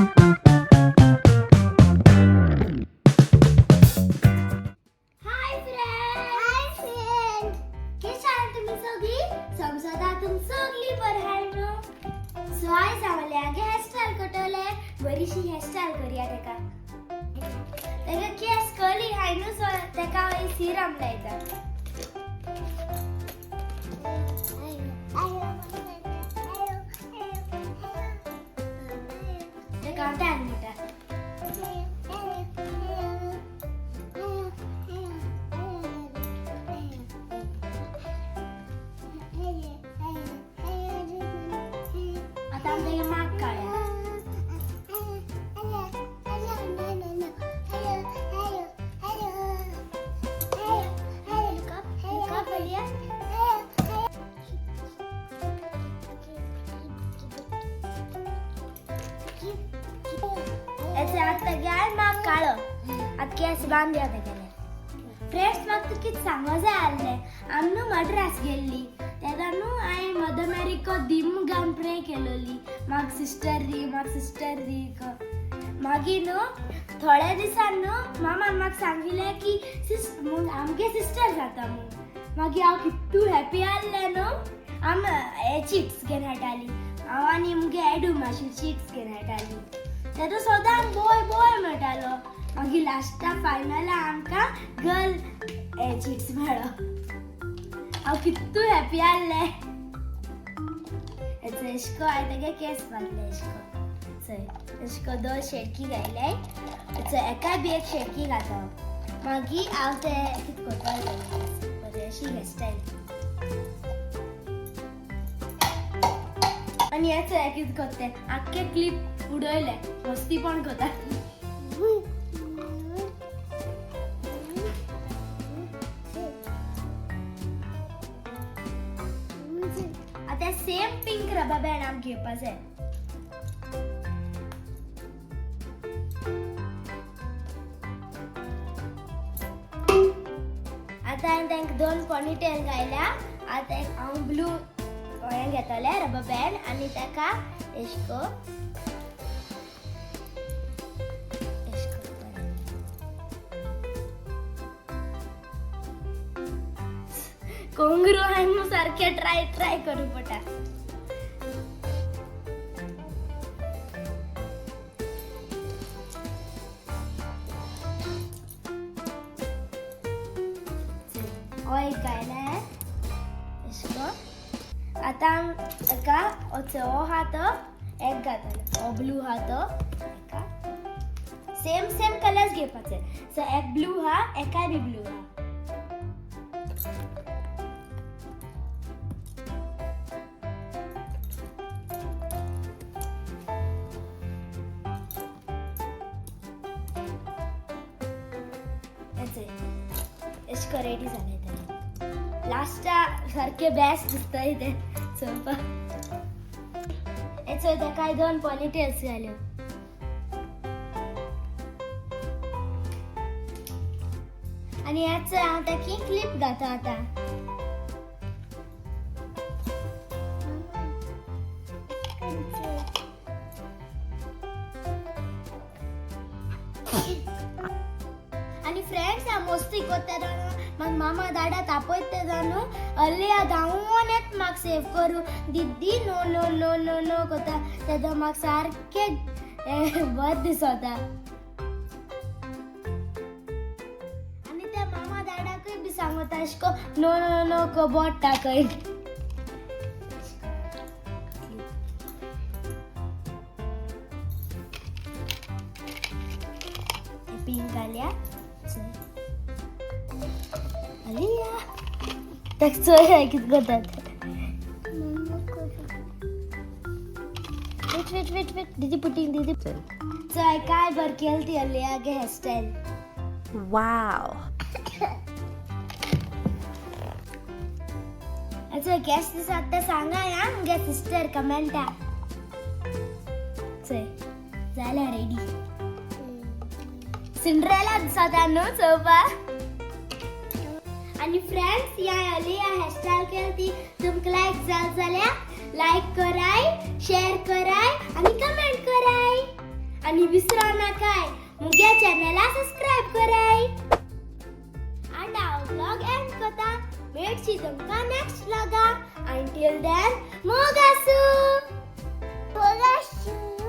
Hi friend, hi friend, कशा आहात तुम्ही सगळी? समजता तुम सगळी बरं हाय न्हू. सो आयज हांवें आगे हेअरस्टायल कटवले, बरीशी हेअरस्टायल करूया तेका. तेका केस कर्ली हाय न्हू, सो तेका हांव सिरम लायता. तेका हांव तेल म्हणटा. आतां आमी तेगे माग काडया. Look up, look up, Alia. एचे आतां तेगे हांवें माग काडलो, आतां केस बांदया तेगेले. फ्रेंड्स, म्हाका तुका कितें सांगो जाय आसलें. आमी न्हू मड्रास गेल्ली तेन्ना न्हू हांवें मदर मेरीक दिम गावन प्रे केलोली, म्हाका सिस्टर दी, म्हाका सिस्टर दी. मागीर न्हू थोड्या दिसान न्हू मामान म्हाका सांगिल्लें की सिस आमगे सिस्टर जाता म्हूण. मागीर हांव कितू हॅपी आहलें न्हू. आम हे चिट्स घेवन हाडटाली, हांव आनी मुगे एडू मातशी चिट्स घेवन हाडटाली. तेदो सदां बॉय बॉय म्हणटालो. मागीर लास्टाक फायनल आमकां गर्ल हे चिट्स मेळ्ळो. हांव कितू हॅपी आहलें. हेचो एशको हांवें तेगे केस बांदले. एशको चोय, एशको दोन शेडकी घायले. चोय, एकाय बी एक शेडकी घाता हांव. मागीर हांव ते कितें करपाक बरें अशी हेअरस्टायल. आनी हें चोय कितें करता तें, आख्खे क्लिप उडयले, मस्तीपण करता. आतां सेम पिंक रबर बँड आमकां घेवपा जाय. आतां हांवें तांकां दोन पॉनीटेल घायल्या. आतां एक हांव ब्लू हें घेतलें रबर बँड आनी ताका एशको एशको बरें. कोंगरू हांवें सारकें ट्राय ट्राय करूं पडटा. हो एक घायलें एशको. आतां एका हो आहा तो एक घातलो, हो ब्लू आहा तो एका. सेम सेम कलर्स घेवपाचे. सो एक ब्लू आहा, एकाय बी ब्लू आहा. एशको रेडी जालें तें. लास्टा सारकें बेस्ट दिसता तें चोवपाक. हेचो तेकाय दोन पॉनीटेल्स घाल्यो. आनी हेचो हांव ताकी क्लिप घाता आतां. आनी फ्रेंड्स, हांव मस्ती कोत्ता तेन्ना म्हाका मामा दाडा तापयता तेन्ना न्हू अलिया धांवून येता म्हाका सेव करूं. दीदी no no no no no कोता तेन्ना म्हाका सारकें बरें दिसता. आनी त्या मामा दाडाकूय बी सांगता अशें को नो नो नो को बोट टाकय. पिंक घालया. अलिया, ताका चोय कितें करता तें. वेट वेट वेट वेट, दीदी पुटींग दीदी. चोय काय बरं केलं ती अलिया गे हेअरस्टायल. Wow. हेचो केस दिसता ते सांगा या मुगे सिस्टर कमेंटा. चोय जाल्या रेडी. सिंड्रेला दिसता न्हू चोवपाक. आनी फ्रेंड्स, ह्या अलिया हेअरस्टायल केली ती तुमकां लायक जाल जाल्यार लायक कराय, शेअर कराय आनी कमेंट कराय. आनी विसरो नाकाय मुगे चॅनला सबस्क्रायब कराय. आनी हांव ब्लॉग एंड करता. मेळची तुमकां नेक्स्ट ब्लॉगा. अंटील then, मोग आसूं. मोग आसूं.